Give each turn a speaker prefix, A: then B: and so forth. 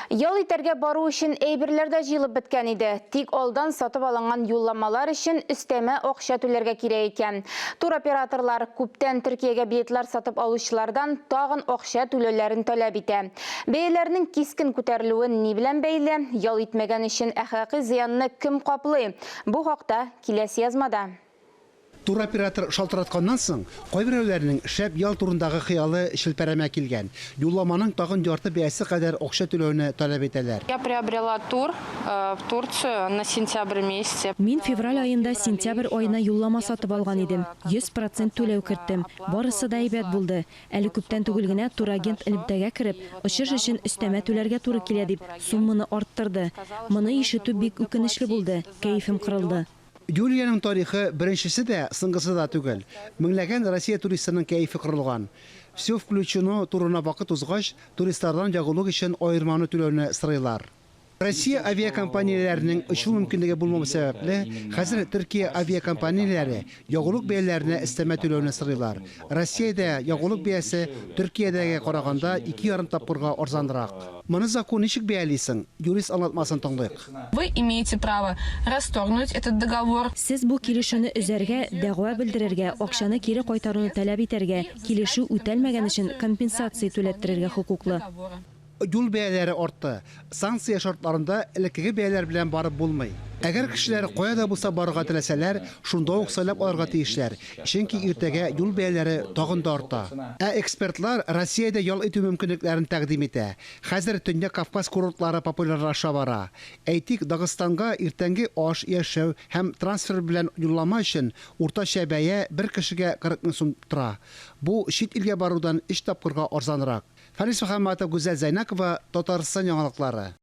A: Ял итәргә бару өчен әйберләр дә җыелып беткән иде. Тик алдан сатып алынган юлламалар өчен өстәмә акча түләргә кирәк икән. Туроператорлар күптән Төркиягә билетлар сатып алучылардан тагын акча түләүләрен таләп итә. Бәяләрнең кискен күтәрелүе ни белән бәйле? Ял итмәгән өчен әхлакый зыянны кем каплый? Бу хакта киләсе язмада.
B: Туроператор шалтыратканнан соң, кайберәүләрнең шәп ял турындагы хыялы челпәрәмә килгән. Юлламаның тагын ярты бәясе кадәр акча түләүне таләп итәләр.
C: Я приобрела тур в Турцию на сентябрь месяце.
D: Мин февраль аенда сентябрь аена юллама сатып алган идем. 100 процент түләү керттем. Барысы да әйбәт булды. Әле күптән түгел генә турагент элемтәгә кереп, очыш өчен өстәмә түләргә туры килә дип, сумманы арттырды. Моны ишетү бик үкенечле булды, кәефем кырылды.
B: Юлиянең тарихы беренчесе дә, соңгысы да түгел. Меңләгән Россия туристының кәефе кырылган. Все включено турына вакыт узгач, туристлардан ягулык өчен аерманы түләүне сорыйлар. Россия авиакомпанияләренең очу мөмкинлеге булмау сәбәпле, хәзер Төркия авиакомпанияләре ягулык бәяләренә өстәмә түләүне сорыйлар. Россиядә ягулык бәясе Төркиядәгегә караганда 2,5 тапкырга арзанрак. Моны закон ничек бәяли соң? Юрист аңлатмасын тыңлыйк.
C: Вы имеете право расторгнуть этот договор.
D: Сез бу килешүне өзәргә, дәгъва белдерергә, акчаны кире кайтаруны таләп итәргә, килешү үтәлмәгән өчен компенсация түләттерергә хокуклы.
B: Юл бәяләре артты. Санкция шартларында элеккеге бәяләр белән барып булмый. Әгәр кешеләр кая да булса барырга теләсәләр, шунда ук сайлап алырга тиешләр, чөнки иртәгә юл бәяләре тагын да арта. Ә экспертлар Россиядә ял итү мөмкинлекләрен тәкъдим итә. Хәзер Төньяк Кавказ курортлары популярлаша бара. Әйтик, Дагыстанга иртәнге аш, яшәү һәм трансфер белән юллама өчен уртача бәя бер кешегә 40 мең сум тора. Бу чит илгә барудан өч тапкырга арзанрак. Фәнис Мөхәммәтов, Гүзәл Зәйнакова, Татарстан яңалыклары.